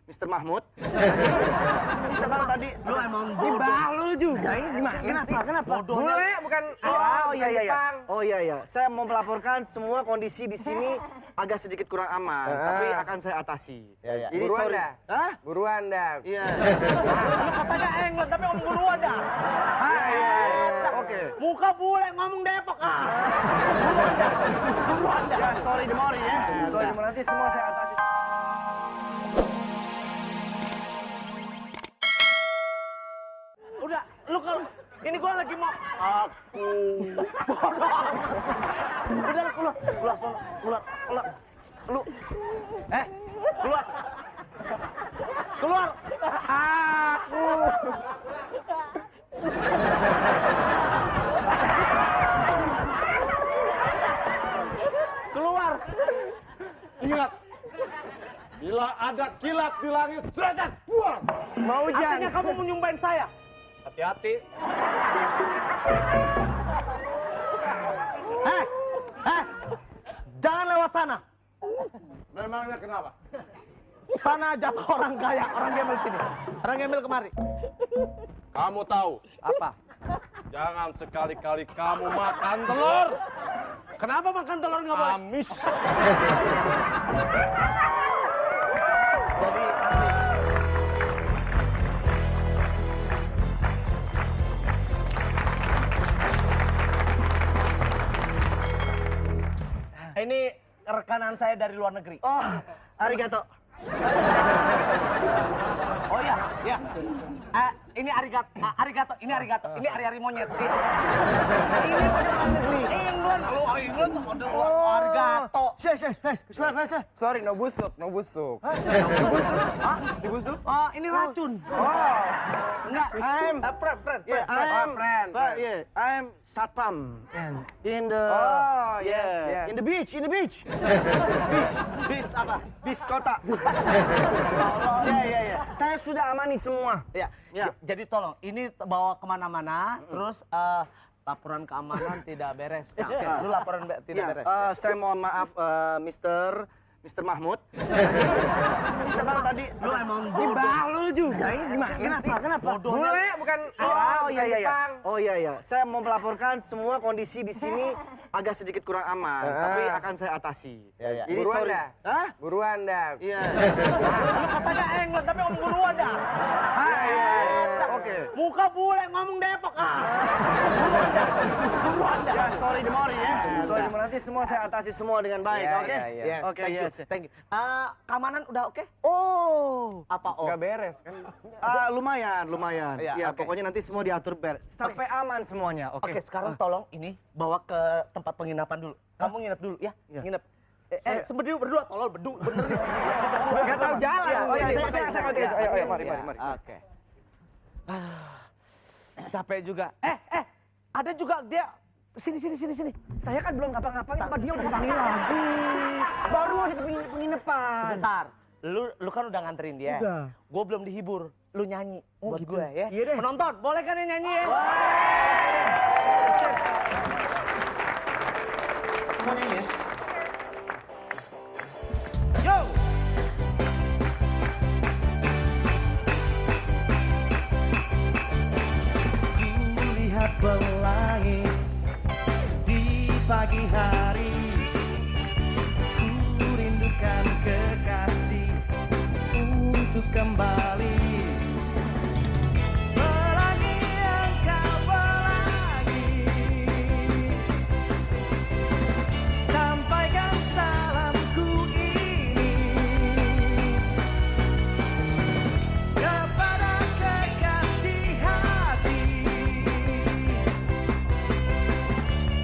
Mr. Mahmud. Mr. Bang tadi. Lu emang bodoh. Lu juga ini gimana? Kenapa? Bule bukan Oh iya iya. Jepang. Oh iya iya. Saya mau melaporkan semua kondisi di sini agak sedikit kurang aman, tapi akan saya atasi. Ya. Jadi Buruan sorry. dah. Hah? Buruan dah. Iya. Lu katanya englot tapi ngomong buruan dah. Oke. Muka bule ngomong Depok ah. Buruan dah. Ya, sorry demori ya. Sorry demori, nanti semua saya atasi. Udah, lu kalau ini gua lagi mau Aku. udah keluar. Lu keluar. Keluar. Aku. Keluar. Ingat, bila ada kilat di langit, derajat buang. Mau Artinya kamu mau nyumpahin saya? Hati-hati. Jangan lewat sana. Memangnya kenapa? Sana jatuh orang kaya, orang gembel sini. Orang gembel kemari. Kamu tahu, Apa? jangan sekali-kali kamu makan telur. Kenapa makan telur nggak boleh? Amis. Ini rekanan saya dari luar negeri. Oh, arigato. Oh iya, iya. Ini arigato, ini ari-ari monyet. Ini pada luar negeri. England, lu England tuh pada arigato. Sorry, no busuk. Dibusuk? Oh, ini racun. Enggak, friend. I'm satpam in the yes. in the beach. Bis apa? Bis kota. Ya. Saya sudah amani semua. Ya. Jadi tolong, ini bawa kemana-mana, terus laporan keamanan tidak beres. Ya, oke. Lu laporan tidak beres. Saya mohon maaf, Mr. Mahmud. Mr. Bang tadi. Lu emang bodoh. Lu juga ini gimana? Kenapa? Bule bukan Jepang. Oh iya. Saya mau melaporkan semua kondisi di sini agak sedikit kurang aman, tapi akan saya atasi. Ya. Jadi Buruan sorry. dah. Hah? Buruan dah. Iya. Lu katanya englot tapi ngomong buruan dah. Oke. Muka bule ngomong Depok ah. Buruan dah. Ya, sorry demori ya. Sorry demori, nanti semua saya atasi semua dengan baik, Ya, oke? ya. Oke, yes. Thank you. Keamanan udah oke? Oh. Apa oh? Nggak beres kan? Lumayan. Iya, Ya, oke. pokoknya nanti semua diatur sampai aman semuanya, oke? Oke, sekarang tolong ini bawa ke tempat penginapan dulu. Kamu nginep dulu ya, Iya. nginep. Berdua, tolol, bener nih. Nggak tahu jalan. Oh iya, saya ngerti. Ayo, mari. Oke. Capek juga. Ada juga dia. Sini. Saya kan belum ngapa-ngapain, apa dia udah panggilan. Baru ada penginapan. Sebentar. Lu kan udah nganterin dia. Udah. Gue belum dihibur. Lu nyanyi buat gitu. gue ya. Iya deh. Penonton, boleh kan yang nyanyi ya? Semuanya ya. Yo! Kulihat pelangi di pagi hari, ku rindukan kekasih untuk kembali. Pelangi yang kau pelangi, sampaikan salamku ini kepada kekasih hati.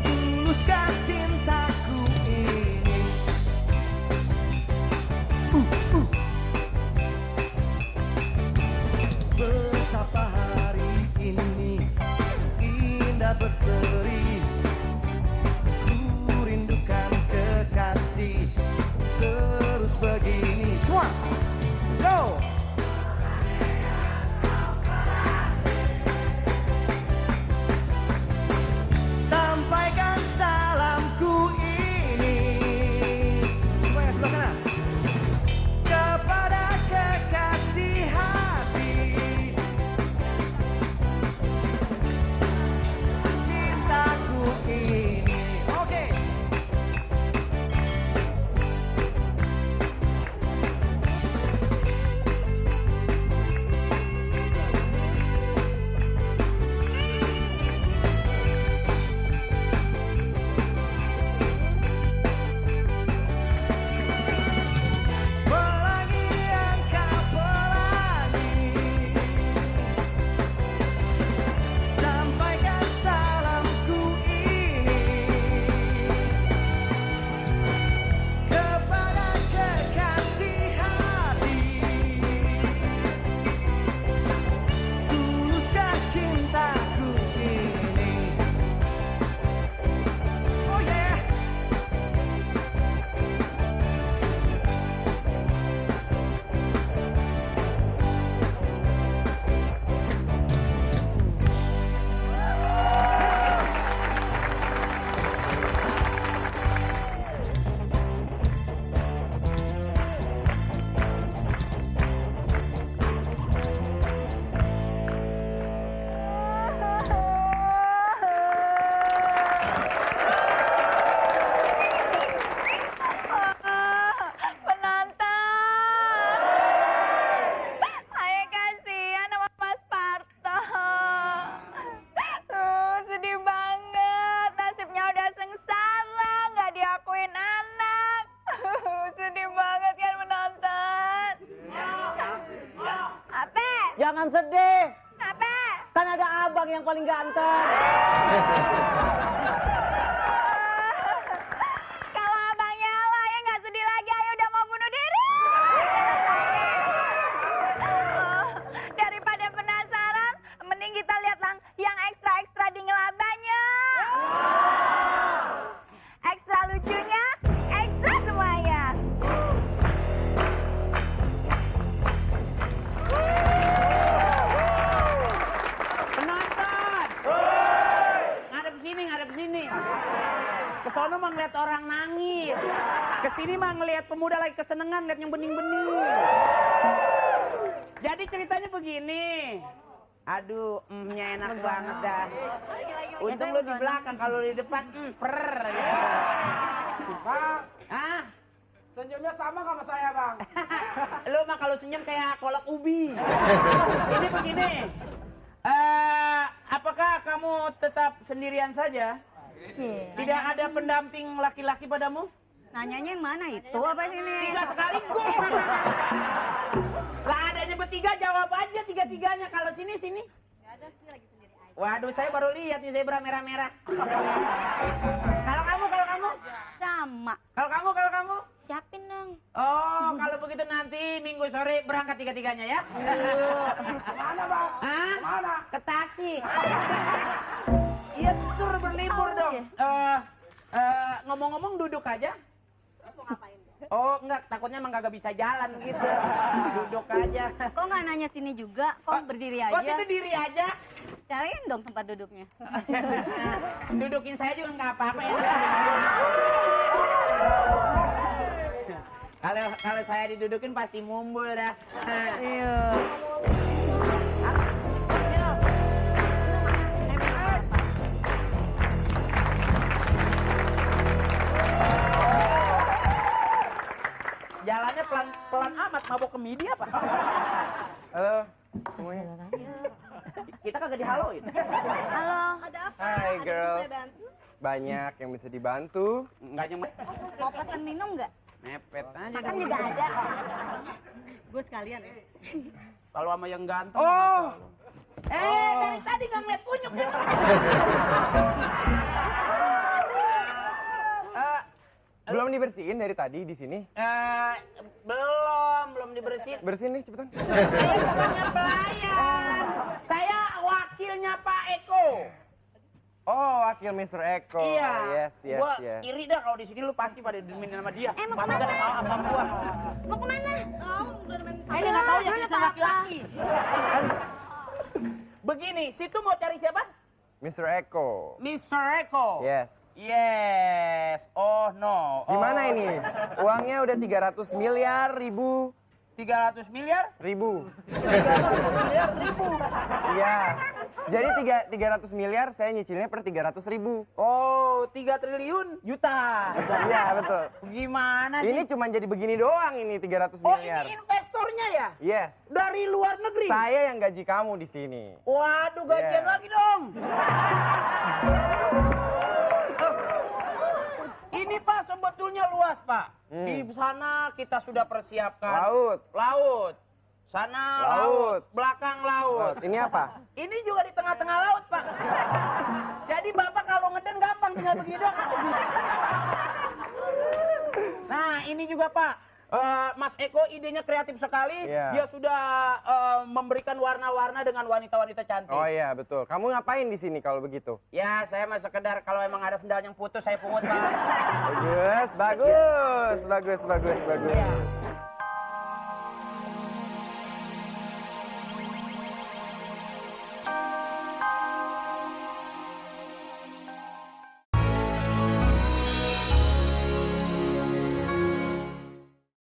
Tuluskan cintaku ini. Jangan sedih. Apa? Kan ada abang yang paling ganteng. Kalau abangnya lo ya nggak sedih lagi, ayo udah mau bunuh diri. Daripada penasaran, mending kita lihat lang yang ekstra-ekstra di ngelabanya. Ekstra lucunya, ekstra semuanya. Penonton! Ngadep sini, ngadep sini. Kesono mah ngeliat orang nangis. Kesini mah ngeliat pemuda lagi kesenengan, ngeliat yang bening-bening. Jadi ceritanya begini. Aduh, nya enak banget dah. Untung lu di belakang, kalau di depan, per. Gitu. Bang, Hah? senyumnya sama nggak sama saya, Bang? Lu mah kalau senyum kayak kolak ubi. Ini begini. Apakah kamu tetap sendirian saja? Tidak ada pendamping laki-laki padamu? Nanyanya yang mana itu apa sini? Tiga sekaligus. Lah adanya bertiga, jawab aja tiga-tiganya. Kalau sini. Ada sih lagi sendiri aja. Waduh, saya baru lihat nih zebra merah-merah. Kalau kamu? Sama. Kalau kamu? Siapin dong. Oh, kalau begitu nanti Minggu sore berangkat tiga-tiganya ya? Mana, Bang? Hah? Mana? Ke Tasik. Iya, tur berlibur dong. Ngomong-ngomong duduk aja. Oh, enggak, takutnya emang kagak bisa jalan gitu. Duduk aja. Kok nggak nanya sini juga? Kok berdiri aja? Kok sini diri aja? Cariin dong tempat duduknya. Dudukin saya juga nggak apa-apa ya. Kalau saya didudukin pasti mumbul dah. Iya. Jalannya pelan amat, mabok kemidi apa? Halo, semuanya. Kita kagak dihaloin. Halo. Ada apa? Hai, girls. Banyak yang bisa dibantu. Enggak nyemet. Mau pesan minum nggak? Mepet aja. Makan juga ada. Gue sekalian ya. Kalau sama yang ganteng. Oh, Dari tadi nggak ngeliat kunyuk. belum dibersihin dari tadi di sini. Belum dibersihin. Bersihin nih cepetan. Saya bukannya pelayan. Saya wakilnya Pak Eko. Oh, wakil Mr. Eko. Iya. Yes. Gua iri dah kalau di sini lu pasti pada demin sama dia. Mau Pasti kemana? gak mau apa gua. Mau kemana? Ini nggak tahu ya kisah laki-laki. Begini, situ mau cari siapa? Mr. Eko. Mr. Eko. Yes. Yes. Oh no. Gimana ini? Uangnya udah 300 miliar ribu. 300 miliar? Ribu. 300 miliar ribu. Iya. Jadi 300 miliar saya nyicilnya per 300 ribu. Oh, 3 triliun juta. Iya betul. Gimana sih? Ini cuma jadi begini doang ini 300 Oh, miliar. ini investornya ya? Yes. Dari luar negeri? Saya yang gaji kamu di sini. Waduh, gajian Yeah. lagi dong. Ini Pak sebetulnya luas Pak. Di sana kita sudah persiapkan. Laut. Sana Laut. laut. Belakang laut. Ini apa? Ini juga di tengah-tengah laut Pak. Jadi Bapak kalau ngeden gampang tinggal begini doang. Nah ini juga Pak. Mas Eko idenya kreatif sekali. Iya. Dia sudah memberikan warna-warna dengan wanita-wanita cantik. Oh iya betul. Kamu ngapain di sini kalau begitu? Ya, saya mah sekedar kalau emang ada sendal yang putus saya pungut, Pak. Bagus.